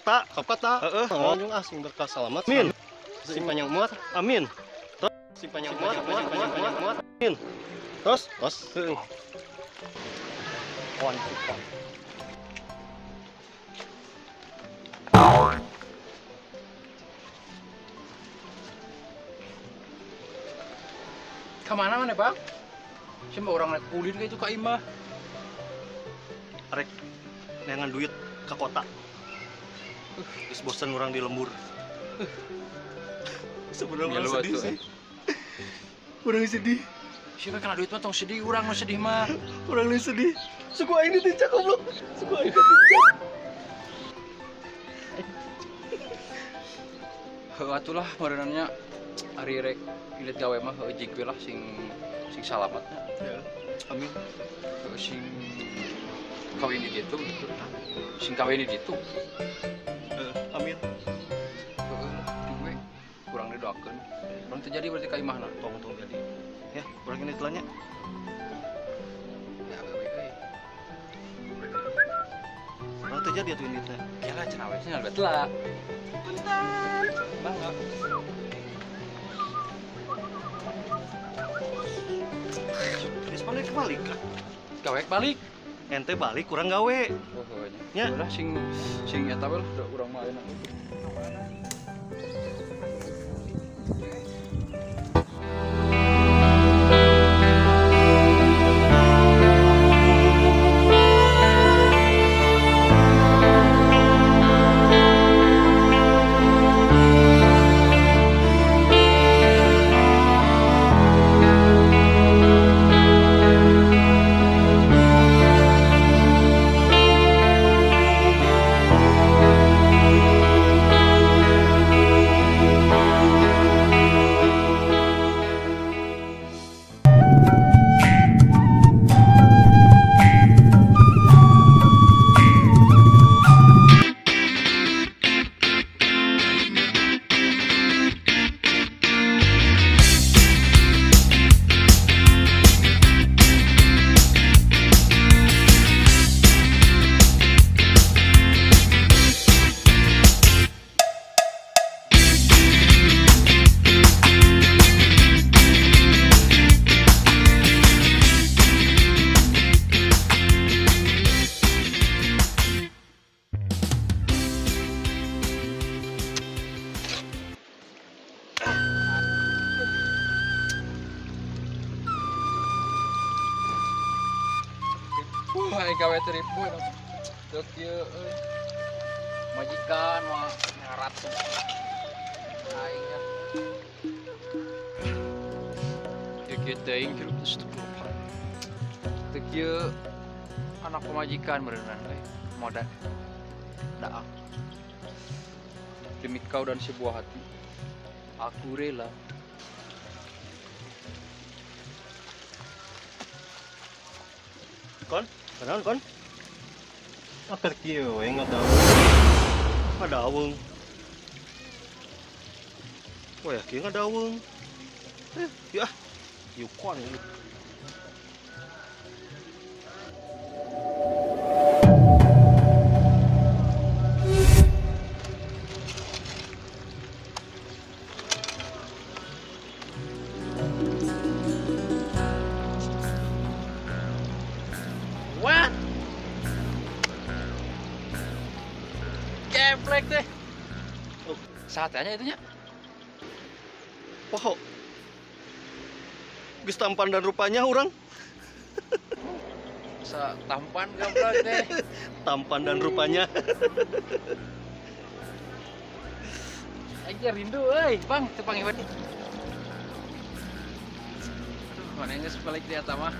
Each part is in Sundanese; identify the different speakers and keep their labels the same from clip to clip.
Speaker 1: kota.
Speaker 2: Ka kota.
Speaker 1: Heeh.
Speaker 2: Panjang ah sing berkah selamat.
Speaker 1: Amin.
Speaker 2: Sing panjang umur.
Speaker 1: Amin.
Speaker 2: Sing panjang umur, panjang umur.
Speaker 1: Amin.
Speaker 2: Terus, terus.
Speaker 1: Heeh.
Speaker 2: Kon.
Speaker 3: Kemana mana bang? Siapa orang naik kulin kayak itu Kak Imah?
Speaker 1: Arek neangan duit ke kota. Terus bosen orang di lembur. Sebenarnya orang sedih sih. Orang sedih.
Speaker 3: Siapa kena duit mah tong sedih, orang mah sedih mah.
Speaker 1: Orang lu sedih. Suku aing ditincak goblok. Suku aing ditincak.
Speaker 3: Heuh atulah meureunannya ari rek ilet gawe mah heuh jig we lah sing sing salamatnya.
Speaker 1: Ya. Amin.
Speaker 3: Heuh sing kawin di ditu gitu. Sing kawin di ditu.
Speaker 1: Amin.
Speaker 3: Heuh lah jig we kurang didoakeun. Urang teu jadi berarti ka imahna.
Speaker 1: Tong tong jadi. Ya, urang ini telanya.
Speaker 3: Ya gawe euy.
Speaker 1: Urang teu jadi atuh ini teh.
Speaker 3: Kira cenah we cenah telah. Bentar. Bangga.
Speaker 1: Geus balik balik kah?
Speaker 3: Gawe balik.
Speaker 1: Ente balik kurang gawe.
Speaker 3: Oh,
Speaker 1: nya.
Speaker 3: Udah sing sing eta we lah urang mah ayeuna. Wah, aing gawe teh ribu emang. Teu kieu euy. Majikan mah nyarat. Aing ya. Teu kieu teuing hirup teh astagfirullah. Teu kieu anak pemajikan berenang euy. Moda. Daak. Demi kau dan sebuah hati, aku rela.
Speaker 1: Kon, kenaon kon?
Speaker 2: Aker kieu we ngadaweung.
Speaker 1: Ngadaweung. Wah, ya kieu ngadaweung. Ya, yukon.
Speaker 3: What? Geblek teh.
Speaker 1: Oh,
Speaker 3: saatnya itunya.
Speaker 1: Poho. Geus tampan dan rupanya urang.
Speaker 3: Sa tampan geblek teh.
Speaker 1: Tampan dan rupanya.
Speaker 3: Aing teh rindu euy, Bang, teu panggih we. Aduh, mana geus balik di eta mah.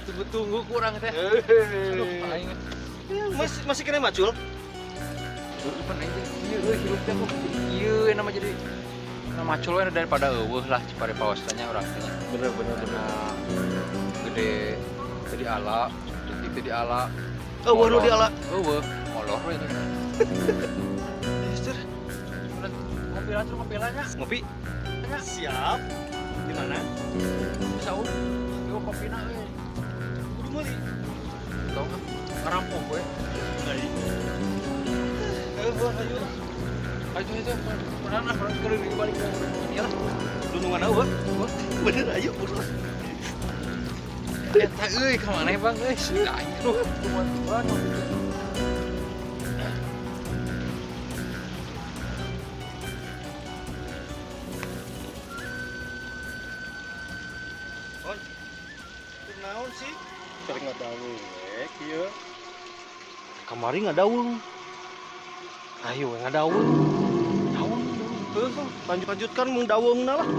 Speaker 3: Tunggu-tunggu kurang teh. Aduh, aing.
Speaker 1: Masih kena macul.
Speaker 3: Pan aing teh ieu euy hirup teh kok ieu nama jadi nah macul we daripada eueuh lah cipare pawas tanya urang teh.
Speaker 1: Bener bener bener.
Speaker 3: Gede teu diala, detik teu diala.
Speaker 1: Eueuh nu diala.
Speaker 3: Eueuh, molor we itu.
Speaker 1: Esther.
Speaker 3: Ngopi lah, ngopi lah nya.
Speaker 1: Ngopi. Siap. Di mana?
Speaker 3: Saun. Yo kopina euy.
Speaker 1: Kudu meuli.
Speaker 3: Tong ngerampok we.
Speaker 1: Baik. Ayo.
Speaker 3: Ayo itu. Pernah pernah ke balik. Iya lah.
Speaker 1: Dunungan eueuh. Bener ayo ulah.
Speaker 3: Eta euy ka mana Bang euy? Aing tuh tuan-tuan.
Speaker 2: On. Kunaon sih? Keur ngadaweung we kieu.
Speaker 1: Kamari ngadaweung. Ayo we ngadaweung. Daweung. Heuh, lanjut-lanjutkan mung daweungna lah.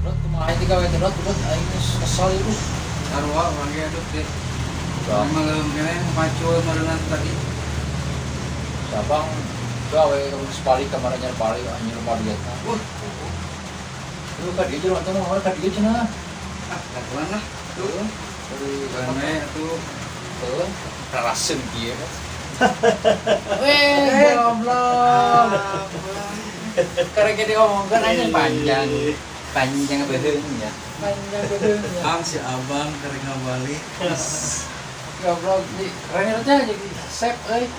Speaker 3: Rot kumaha teh gawe teh rot rot aing geus kesel ieu.
Speaker 4: Sarua urang ge aduh teh. Emang keneh pacul meureunna tadi.
Speaker 3: Sabang gawe geus balik ka mana nyar balik anjing lupa duitna. Lu ka dieu jelema teh mah ka dieu cenah.
Speaker 4: Ah, lakuan lah.
Speaker 3: Tuh.
Speaker 4: Lakuan we atuh.
Speaker 3: Heuh, raraseun kieu. Weh, goblok. Karek ge diomongkeun anjing panjang. Panjang beuheungnya. Panjang beuheungnya.
Speaker 4: Ang si abang karek ngabalik.
Speaker 3: Goblok di keren aja jadi sep euy.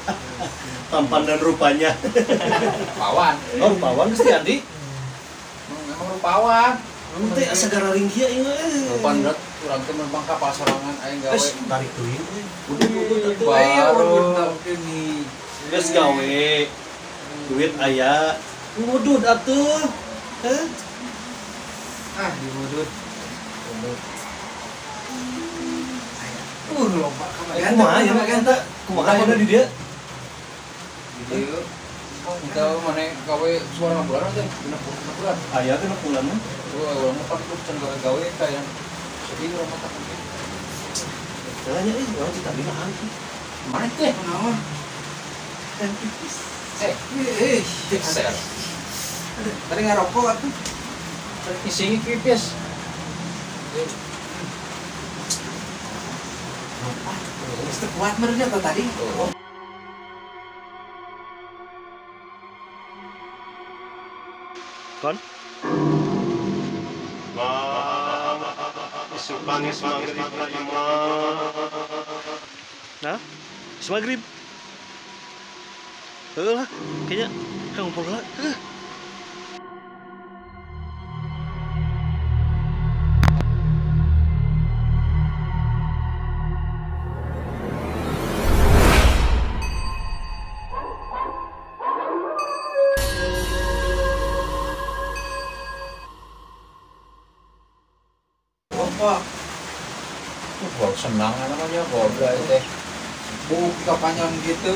Speaker 1: Tampan dan rupanya.
Speaker 3: Rupawan.
Speaker 1: Oh, rupawan mesti Andi.
Speaker 3: Memang rupawan.
Speaker 1: Emang teh asa gararing kieu ieu euy.
Speaker 3: Rupan rot urang teh mun kapal sorangan aing gawe.
Speaker 1: Geus tarik teuing euy. Udah atuh.
Speaker 3: Baru
Speaker 4: nih.
Speaker 1: Geus gawe. Duit aya. Ngudud atuh. Heuh.
Speaker 4: Ah, diwudud. Loba ka
Speaker 1: Eh, kumaha ya mah eta? Kumaha aya di dieu?
Speaker 3: Di dieu. Kita mana gawe suara bulan teh, genep bulan.
Speaker 1: Aya genep bulan mah.
Speaker 3: Tuh, urang mah pan can gawe-gawe kayak sedih urang mah takut.
Speaker 1: Tanya euy, urang cita tadi mah anti.
Speaker 3: Mana teh?
Speaker 4: Kunaon?
Speaker 3: Eh, share.
Speaker 4: Tadi ngarokok atuh.
Speaker 3: Isingi pipis.
Speaker 4: Geus teu kuat meureun atuh tadi.
Speaker 3: Oh.
Speaker 1: Kon?
Speaker 2: Bang, isukan geus magrib ka imah.
Speaker 1: Nah, geus magrib. Heuh lah, kayaknya hayang ngumpul heula. Heuh.
Speaker 4: Bapak,
Speaker 3: Baru senang namanya goblok teh.
Speaker 4: buka panjang gitu.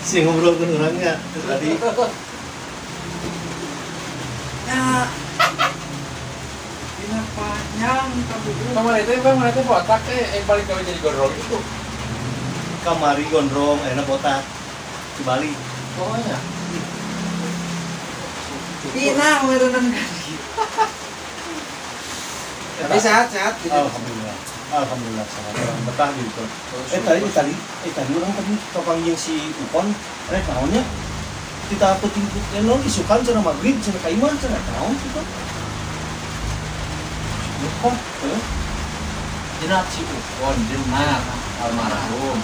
Speaker 1: Si ngobrol ke orangnya tadi.
Speaker 4: Ya. Dina panjang tapi
Speaker 3: Kamari teh Bang, mana teh botak teh yang paling gawe jadi gondrong itu.
Speaker 1: Kamari gondrong, enak botak. Di Bali.
Speaker 3: Pokoknya.
Speaker 4: Dina meureunnan kan. Tapi sehat-sehat gitu.
Speaker 1: Alhamdulillah. Alhamdulillah sehat. Orang betah gitu. Tadi orang tadi topang jeung si Upon rek naonnya? Kita penting non isukan cenah magrib cenah ka imah cenah naon kitu. Upon, heuh.
Speaker 3: Jenat si Upon, jenat almarhum.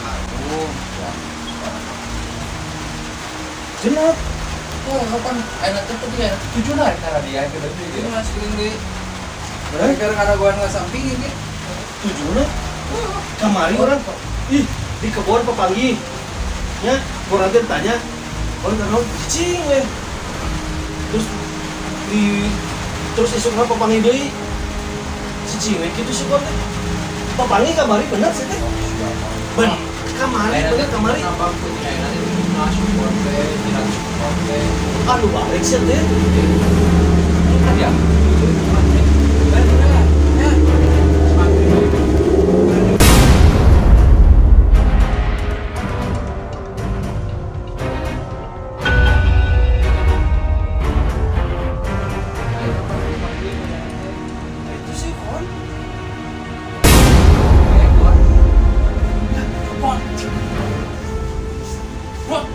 Speaker 1: Jenat.
Speaker 3: Oh, kapan enak teh dia tujuh lah karena dia gitu
Speaker 4: Ini masih deui. Gara-gara kada gua nggak samping ini.
Speaker 1: Tujuhna kamari orang ih di kebon papanggih nya urang teh tanya urang teh cicing we terus di terus isukna papanggih deui cicing we kitu syukur teh papanggih kamari bener sih teh ben kamari bener kamari aduh balik sih teh
Speaker 3: ya.
Speaker 1: Itu sih kon.
Speaker 3: Wah.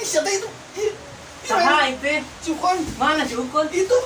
Speaker 1: Ih, siapa itu? Ih,
Speaker 4: Saha itu?
Speaker 1: Si Ukon.
Speaker 4: Mana si Ukon?
Speaker 1: Itu.